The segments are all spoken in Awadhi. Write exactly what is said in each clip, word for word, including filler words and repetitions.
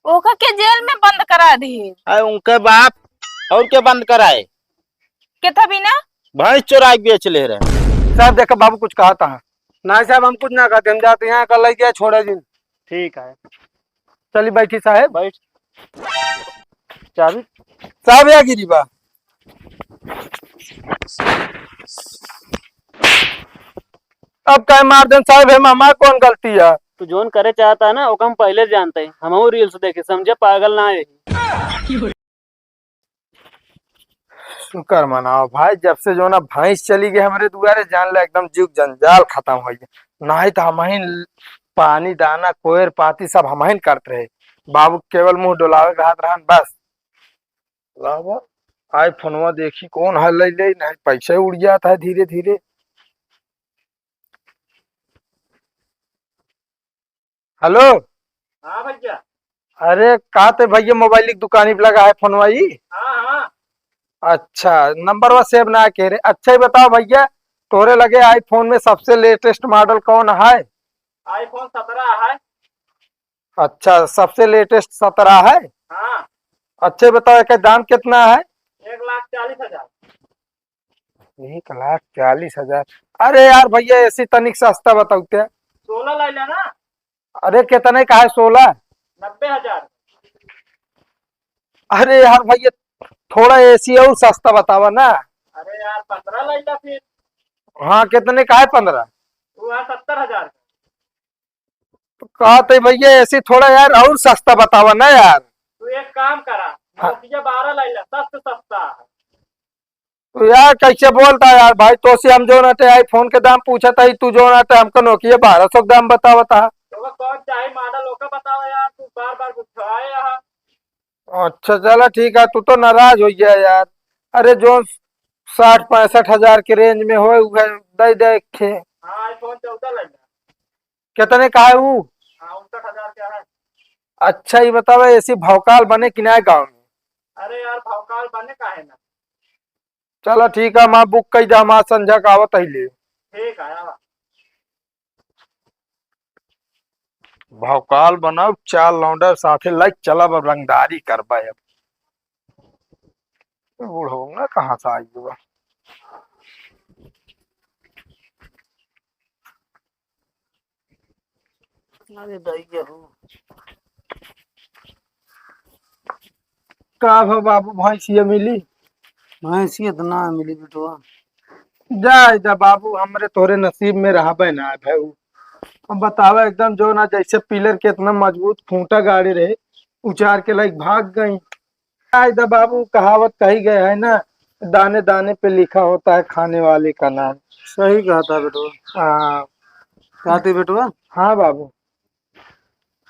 ओका के जेल में बंद करा दी। अरे उनके बाप और के बंद कराए? के था बिना? भैंस चोरा के बेच ले रहे। साहब देखा बाबू कुछ कहा था। नहीं साहब हम कुछ ना कहते, हम जाते यहाँ कर ले गया छोड़े दिन। ठीक है। चली बैठी साहेब। बैठ। चाबी? चाबी आ गिरी बा। अब काहे मार देन साहेब, है हमार कौन गलती है? तू जोन करे चाहता है ना, ओका हम पहले जानते हैं। हमहू reels देखे, समझे, पागल ना है। शुक्र मनाओ भाई, जब से जो ना भैंस चली गई हमरे दुआरे, जान ले एकदम जुग जंजाल खत्म हो गया। नहीं तो हम ही पानी दाना कोयर पाती सब हम ही करत रहे। बाबू केवल मुंह डोलावे के हाथ रहन बस। लावा, आई फोनवा देखी कौन है, ले ले, नहीं पैसे उड़ जाता है धीरे धीरे। हेलो। हाँ भैया। अरे का ते भैया मोबाइल की दुकानी पे लगा है फोनवा ई? हाँ, हाँ। अच्छा, नंबरवा सेव ना के रे। अच्छा ही बताओ भैया, तोरे लगे आईफोन में सबसे लेटेस्ट मॉडल कौन है? आईफोन सत्रह है। अच्छा, सबसे लेटेस्ट सत्रह है। हाँ। अच्छा ही बताओ, एक दाम कितना है? एक लाख चालीस हजार। एक लाख चालीस हजार। अरे यार भैया, ऐसी तनिक सस्ता बताओ क्या? सोलह ले लेना। अरे कितने का है सोलह? नब्बे हजार। अरे यार भैया, थोड़ा ऐसी और सस्ता बतावा ना। अरे यार, पन्द्रह ले ला फिर। हाँ, कितने का है पन्द्रह? वो है सत्तर हजार। तो कहते भैया, ऐसी थोड़ा यार और सस्ता बतावा ना यार। तू एक काम करा, हाँ। नोकिया बारह ले ला, सबसे सस्ता है। तो यार कैसे बोलता है यार भाई, तो से हम जो ना ते आईफोन के दाम पूछत है, तू जो ना ते हमको नोकिया बारह सौ के दाम बतावत है। तो कौन चाहे मॉडल ओका बतावा यार, तू बार बार गुस्साए यहाँ। अच्छा चला ठीक है, तू तो नाराज हो गया यार। अरे जो साठ पैंसठ हजार के रेंज में होए उहे दे दे खे। हाँ, आईफोन चौदह ले ला। कितने का है वो? हाँ, उनसठ हजार का है। अच्छा ये बतावा, ऐसी भौकाल बने कि ना गाँव में? अरे यार, भौकाल बने का है ना। चला ठीक है, हम बुक कई दे, हम आज संझा का आवत ही ले। ठीक है, आवा। भौकाल बनाओ, चार लौंडा साथे लाइक चला, अब रंगदारी करबा अब। बुढ़ौना कहाँ से आई हुआ? अरे दैया हो। का भा बाबू, भैंसिया मिली? भैंसिया तो ना मिली बेटवा। जाए जा बाबू, हमरे तोरे नसीब में रहबे ना है भाई। अब बतावा एकदम जो ना जैसे पिलर के इतना मजबूत खूंटा गाड़े रहे, उचार के लाइक भाग गई। जाए जा बाबू, कहावत कही गए है ना, दाने दाने पे लिखा होता है खाने वाले का नाम। सही कहा था बेटवा। हाँ। कहते बेटवा? हाँ बाबू।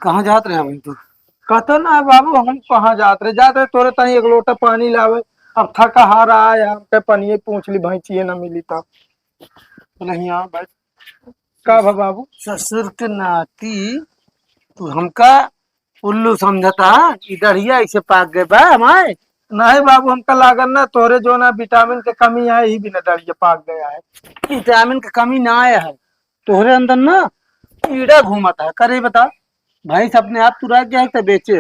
कहाँ जात रहे भाई तू? कहता ना बाबू, हम कहाँ जात रहे, जात रहे तोरे ताई एक लोटा पानी लावे। अब थका हारा आया, हमके पनिये पूछ ली, भैंसिये ना मिली तब। नहीं आ भाई। का भा बाबू? ससुर के नाती तू हमका उल्लू समझता है? ई दढ़िया ऐसे पाक गए बा हमारे? नहीं बाबू, हमका लागल ना तोरे जो ना विटामिन के कमी है, ही बिना दढ़िया पाक गया है। विटामिन के कमी ना आया है, तोहरे अंदर ना कीड़ा घूमत है। करे बता, भैंस अपने आप तुरा गया है तो बेचे?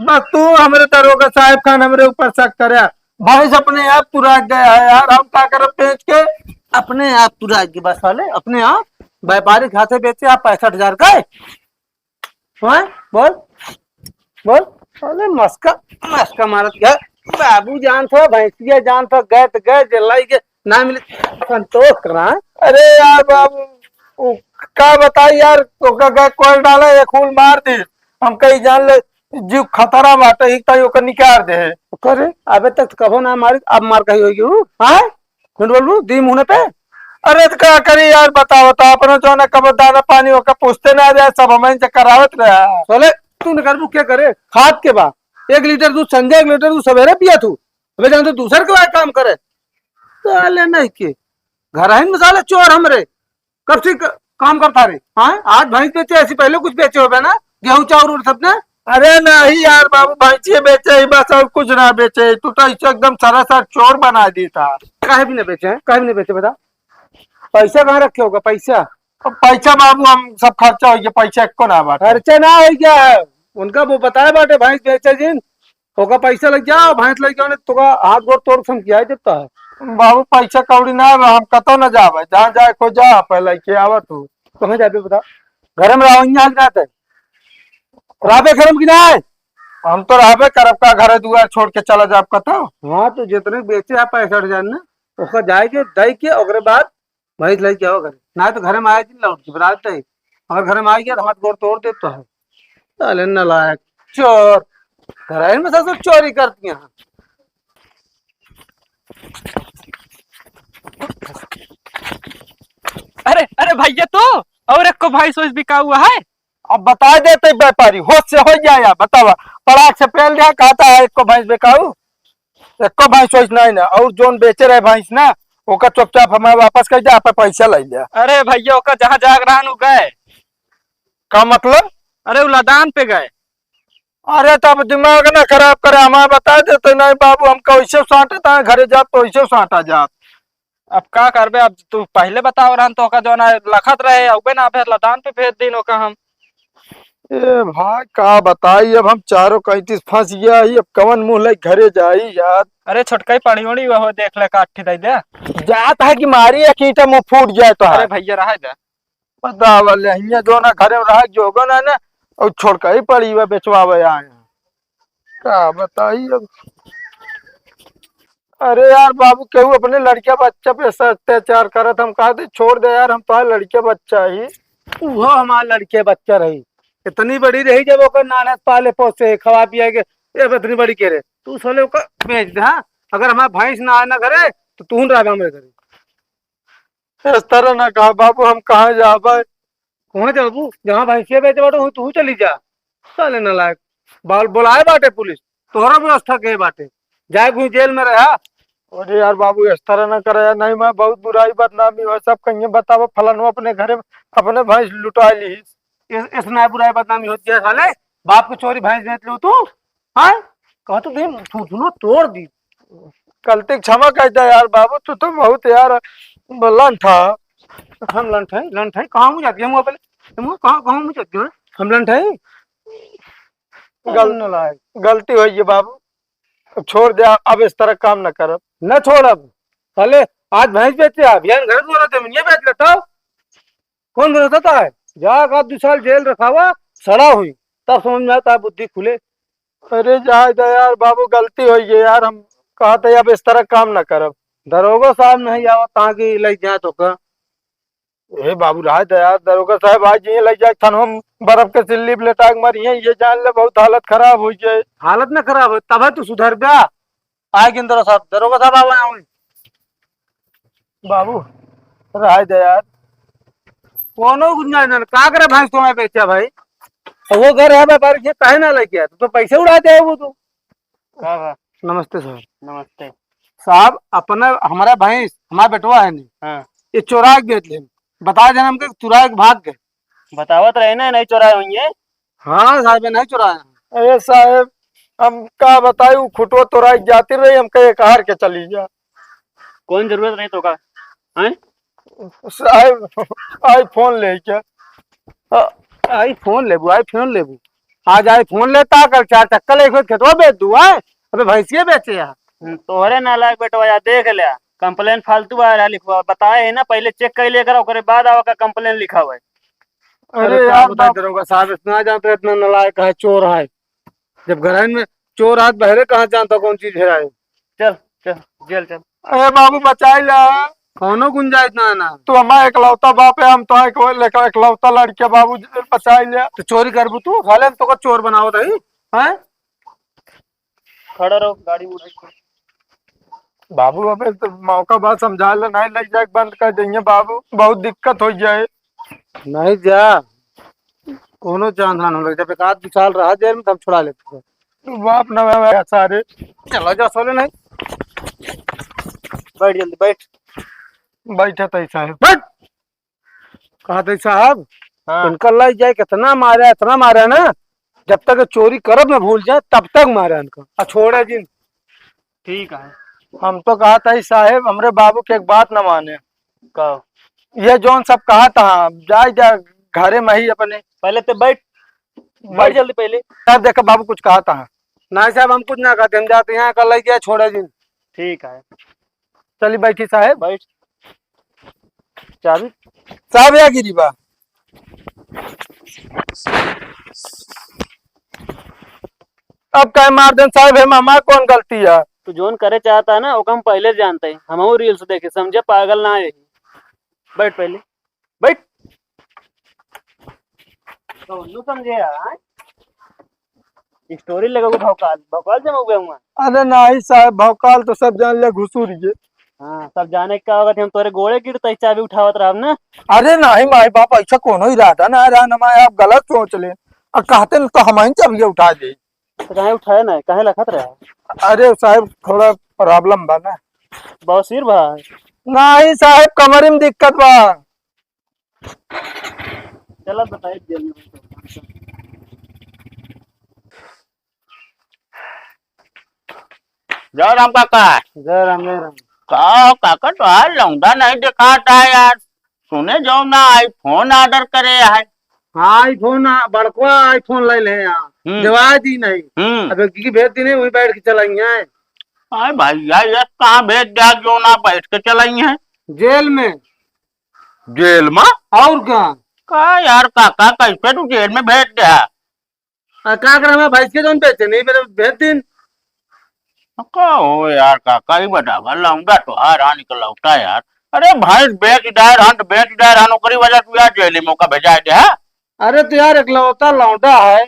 बस तू हमरे दरोगा साहेब खान हमरे ऊपर शक करे। भैंस अपने आप तुरा गया है यार, हम का करब बेच के? अपने आप तुरा गया बस साले, अपने आप। व्यापारी हाथे बेचे आप पैंसठ हजार का है। हाँ, बोल, बोल। अरे मस्का, मस्का मारत गए। बाबू जान था, भैंसिया जान था, गए तो गए, जे लाई के ना मिले, संतोष करा। अरे यार बाबू, उ का बताई यार, ओकर गए कोई डाला, एक हुल मार दे। हम कहीं जान ले, जीव खतरा बाटे, ही ताई ओकर निकाल दे। करे, अबे तक तो कबो ना मारी, अब मार कही होगी उ, हाँ? झूठ बोलबू दी मुँह पे? अरे तो का करी यार, बताओ तो, अपना जो ना कब दाना पानी ओकर पूछते ना रहे, सब हमन से करावत रहे। चले, तू न करबू के करे? खात के बा, एक लीटर दूध संझा, एक लीटर दूध सवेरे पिया तू। अबे जान तो दूसर के भाई काम करे। साले नहीं के, घर आइन में साले चोर हमरे। कब से क-, काम करता रे? हाँ, आज भैंस बेचे, ऐसे पहले कुछ बेचे होबे ना, गेहूं चाउर उर सब ने? अरे नहीं यार बाबू, भैंसिए बेचे ही बस, और कुछ ना बेचे। तू तो ऐसे एकदम सरासर चोर बना देता। काहे भी ना बेचे हैं? काहे भी ना बेचे बता? पैसा कहाँ रखे होगा पैसा? अब पैसा बाबू हम सब खर्चा हो गया, पैसा एको ना बाटे। खर्चा ना हो गया है, उनका वो बताए बाटे भैंस बेचे जिन, ओका पैसा लग जाओ, भैंस लग जाओ, नहीं तो का हाथ गोड़ तोड़ के हम किया देता है। बाबू, पैसा कौड़ी ना है, हम कतो न जावे, जहाँ जाए को जा, पहले के आवा तू। कहाँ जाबे बता? घर में रहो, यहाँ जाते। रहबे घर में कि नहीं? हम तो रहबे करब, का घर दुआर छोड़ के चला जाब कतो? हाँ, तो जितने बेचे आप पैंसठ हजार ना, उसका जाए के, दे के, ओकरे बाद भैंस लेके आओ घर, ना तो घर में आए दिन लौट के बरात है। अगर घर में आ गया तो हाथ गोड़ तोड़ देता है। साले नालायक, चोर, घर में ससुर चोरी करती हैं। अरे, अरे भैया, तो और एक को भैंस वैस बिका हुआ है? अब बता देते व्यापारी, होश से हो जाए यार, बतावा। पड़ाक से पेल दिया, कहता है, "एक को भैंस बिकाऊ, एक को भैंस वैस नहीं ना, और जोन बेचे रहे भैंस ना, ओका चुपचाप हमें वापस कर दे, आप पैसा ले लिया।" अरे भैया, ओका जहाँ जाग रहा नु गए। का मतलब? अरे, वो लदान पे गए। अरे, तब दिमाग ना खराब करे, हमारे बता देते, "नहीं बाबू, हम कैसे सांटे था, घरे जात तो ऐसे सांटा जात।" अब का करबे, अब तू पहले बताओ रहन तो ओका जौन है लखत रहे, अउबे ना भेज, लदान पे भेज दीन ओका हम। ए भाई, का बताई, अब हम चारों कैंतीस फंस गया ही, अब कवन मुंह लेके घरे जाई यार। अरे छोटका ही पड़ी उड़ी हो, देख ले काठी दे दे। जात है कि मारी एक ईंटा मुंह फूट जाए तो अरे है। भैया रहे दे। बतावा ले, हियां जो ना घरे में रह जोगो ना ना, और छोटका ही पड़ी हुआ बेचवावे आए हैं। का बताई अब। अरे यार बाबू, केहू अपने लड़किया बच्चा पे ऐसा अत्याचार करत, हम कहा थे छोड़ दे यार, हम तो लड़किया बच्चा ही। वो हमार लड़के बच्चा रही, इतनी बड़ी रही जब ओकर नाना पाले पोसे खवा पिया के, ये अब इतनी बड़ी के रे, तू साले ओकर बेच दे। हाँ, अगर हमार भैंस ना आए ना घरे तो तू रह हमरे घरे। इस तरह ना कहा बाबू, हम कहाँ जाबे? कहाँ जाबू? जहाँ भैंसिया बेचे बाटो, वहीं तू चली जा। साले नालायक, बाल बोलाए बाटे पुलिस, तोहरा व्यवस्था के बाटे, जाए घुस जेल में रहा। अरे यार बाबू, इस तरह ना करे यार, नहीं मैं बहुत बुराई बदनामी हो, सब कहिए बतावा फलानो अपने घरे अपने भैंस लुटा ली। इस, इस ना बुराई बदनामी होती है साले, बाप की चोरी भैंस बेच लो तू। हाँ? कहा तो देख, थू-, थूनो तोड़ दी। गलती क्षमा कर दे यार बाबू, तू तो बहुत यार लंठ है। हम लंठ है, लंठ है, कहाँ मुझे जाती है मुँह पहले? मुँह कहाँ, कहाँ मुझे जाती है? हम लंठ है? गल-, नालायक। गलती हुई है बाबू, अब छोड़ दे, अब इस तरह काम न करब। न छोड़ब, साले आज भैंस बेचे, अभियान घर में रहते, ये बेच लेता। कौन भरोसा था है? जा का दो साल जेल रखावा, सड़ा हुई, तब समझ में आता है, बुद्धि खुले। अरे जाए दे यार बाबू, गलती हुई है यार, हम कहा था अब इस तरह काम ना करब। दरोगा साहब नहीं आवत, कहाँ की ले जाए तो का? ए बाबू, रहे दे यार, दरोगा साहब आज ये ले जाए थन हम बर्फ के सिल्ली पे लेटा के मरी हैं, ये जान ले बहुत हालत खराब हो जाए। हालत ना खराब हो, तब है तू सुधर जा। आए गिन दरोगा साहब, दरोगा साहब आवे, आवे। बाबू, रहे दे यार। कोनो गुंजाइश ना, का करे भाई, तुम्हें बेचा भाई? तो वो घर है व्यापारी के, काहे ना लेके आया? तू तो पैसे उड़ा दे वो तो। का बा? नमस्ते सर। नमस्ते। साहब, अपना, हमारा भैंस, हमारा बेटवा है नहीं, हाँ। ये चोरा के बेच ले, बता देना हमके, चुरा के भाग गए। बतावत रहे ना, नहीं चोराए होइए। हाँ साहब, नहीं चुराए। अरे साहब, हम का बताई, वो खुटवा तोरा जाती रही, हमका एक हार के चली जा। कौन जरूरत रही तो का? हैं? साहब, iPhone ले के। अ, iPhone लेबू, iPhone लेबू। आज iPhone लेता, कल चार चक्का लेके खेतवा बेच दू, आए? अबे भैंसिया बेचे यार। हम्म, तोहरे नालायक बेटवा यार, देख ले, complain फालतू आ रहा लिखवा, बताए है ना, पहले check कर लिया करा, ओकरे बाद आवा का complain लिखा हुआ है। अरे अरे का यार, बताई बाप। दरोगा साहब, इतना जानते, इतना नालायक है, चोर है। जब घर में चोर हाथ बहरे, कहाँ जानता कौन चीज हेराए? चल, चल, जेल चल। अरे बाबू, बचाई ला। कौनो गुंजाइश ना है ना। तू हमारा इकलौता बाप है, हम तो एक, एक, इकलौता लड़के बाबू, बचाई ले। तो चोरी करबू तू? साले हम तो को चोर बनावत है, हैं? खड़ा रहो, गाड़ी उठाई। बाबू, अबे तो मौका बा, समझा ले, नहीं ले जाए, बंद कर देंगे बाबू, बहुत दिक्कत हो जाए। नहीं जा, कोनो जान हान हो लग, जब एक आध दो साल रहा जेल में, तब छुड़ा लेते हैं। बाप ना मैं सारे। चला जा, सोले नहीं। बैठ जल्दी, बैठ। बैठे तो साहब। बैठ। कहा थे साहब, हाँ। उनका लाई जाए, कितना मारा, इतना मारा ना, जब तक चोरी करब ना भूल जाए, तब तक मारा उनका। आ, छोड़े जिन। ठीक है। हम तो कहा था ही साहेब, हमरे बाबू के एक बात न माने। का? ये जौन सब कहा था, जाए जा घरे में ही अपने। पहले तो बैठ। बैठ जल्दी पहले। साहब, देखो, बाबू कुछ कहत है। नहीं साहब, हम कुछ ना कहते, हम जाते हैं, कल लइ गया, छोड़े दिन। ठीक है। चली बैठी साहब। बैठ। चाबी? चाबी आ गिरी बा। अब काहे मार देन साहब, है हमार कौन गलती है? तू जोन करे चाहता है ना, ओका हम पहले जानते हैं। हमहू reels देखे, समझे, पागल ना है। बैठ पहले, बैठ। कौनो समझे यार? Story लगा वो भौकाल, भौकाल जमा हुआ हुआ। अरे नहीं साहब, भौकाल तो सब जान ले, घुसूरिये। हाँ, सब जाने का होगा, हम तोरे गोड़े गिरते ही चाबी उठावत रहब ना। अरे नहीं माई बाप, ऐसा कोनो इरादा ना रहा ना, माई आप गलत सोच ले। अब कहते न तो हम ही चाबी उठा दे। तो काहे उठाए ना, काहे लखत रहा? अरे साहब, थोड़ा problem बा ना। बवासीर बा? नहीं साहब, कमर में दिक्कत बा। चला बताई जेल में। जय राम काका। जय राम, जय राम। का हो काका, तोहार लौंडा नहीं देखात है यार। सुने जौन ना iPhone order करे है। हाँ, iPhone आ, बड़कवा iPhone ले ले यार। हम्म। देवाय दी नहीं। हम्म। अब एक की भेज दी नहीं, वही बैठ के चलाइए। अरे भैया, ये कहाँ भेज दिया, जौन ना बैठ के चलाइए? जेल में। जेल में? और का? का यार काका, कैसे तू जेल में भेज दिया? आ, का करे, हमारे भैंस के जौन बेचे नहीं, मेरे भेज दिन। का हो यार काका, ई बतावा, लौंडा तोहार आन के लौटा यार। अरे भैंस बेच दे रहन, तो बेच दे रहन, ओकरी वजह से तू यार जेल में ओका भेजाए दे, हाँ? अरे तो यार, इकलौता लौंडा है,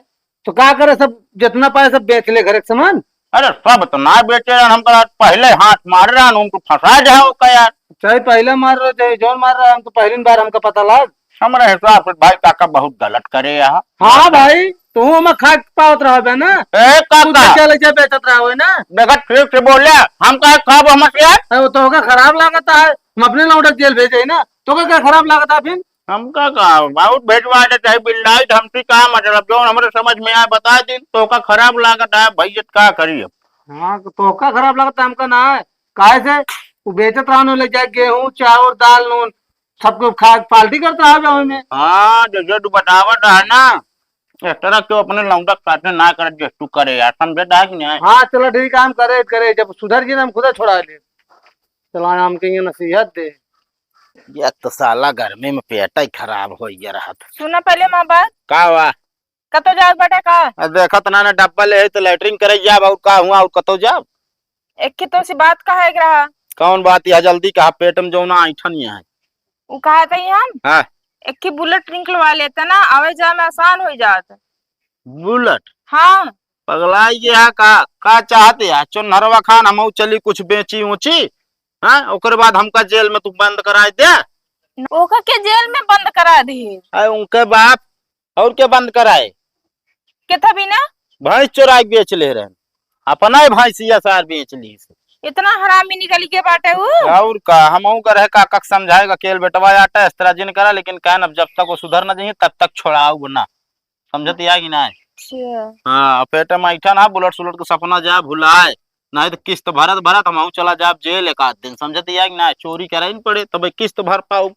तो का करे, सब जितना पाए सब बेच ले घर के सामान। अरे सब तो ना बेचे रहन, हम तो यार पहले हाथ मार रहन, उनको फंसा जाए ओका यार। चाहे पहले मार रहे, चाहे जौन मार रहे, हम तो पहली बार हमका पता लाग। हमारे हिसाब से भाई काका बहुत गलत करे यहाँ। हाँ भाई, तू हमें खा के पावत रहा बे ना। ए तू काका। तो चले जा बेचत रहा हो ना। देखा ठीक से बोले, हम काहे खाब हम यार? अरे वो तो होगा खराब लागत है, हम अपने लौंडा के जेल भेजे ना, तो का, का खराब लागत है फिर? हमका का, बहुत भेजवा दे, चाहे बिल्लाई धमकी का मतलब, जो हमरे समझ में आए बता दिन, तो का खराब लागत है, भैया का करी अब? हाँ, तो का खराब लागत है, हमका ना है, काहे से? वो बेचत रहनो ले जाए गेहूं, चाउर, दाल, नून, सबको खा, पार्टी करता है गाँव में। हाँ, जो, जो तू बतावत है ना, इस तरह के अपने लौंडा के साथ में ना कर, जो तू करे यार, समझे था कि नहीं? हाँ, चलो ठीक है, हम करे, करे, जब सुधर जी ना, हम खुदा छोड़ा ले। चला, हम कहेंगे नसीहत दे। एक तो साला गर्मी में पेट ही खराब हो गया रहत। सुना पहले माँ बात। का हुआ? कतो जात बाटे का? आ, देखत ना, ना डब्बा ले है तो लैट्रिन करे जाब, और का हुआ, और कतो जाब? एक की तोसे बात कहे के रहा। कौन बात? यह जल्दी कहा, पेट में जो ना ऐठन ही है। उ कहा था ही हम। हाँ। एक की बुलेट निकलवा लेते ना, आवे जाए में आसान हो जात। बुलेट? हाँ। पगलाई गया का, का चाहते है? चुनहरवा खान, हम चली कुछ बेची ऊंची, हाँ, ओकर बाद हमका जेल में तू बंद कराए दे। ओका के जेल में बंद करा दी? अरे उनके बाप, और के बंद कराए? के था बिना? भैंस चोराए के बेच ले रहन, अपना ही भैंसिया सार बेच ली। इतना हरामी निकल के बाटे उ। और का, हम ऊ करे का, कक समझाएगा, केल बेटवा आटा इस तरह जिन करा, लेकिन कहन अब जब तक वो सुधर न जाइए तब तक छोड़ाऊ ना। समझत या कि नाय? अच्छा। हाँ, पेट में ऐठा ना, बुलेट सुलेट के सपना जा भुलाए, नाहीं तो किस्त भरत भरत हम चला जाब जेल एक आध दिन। समझत या कि नाय? चोरी करे न पड़े, तब किस्त भर पाऊ।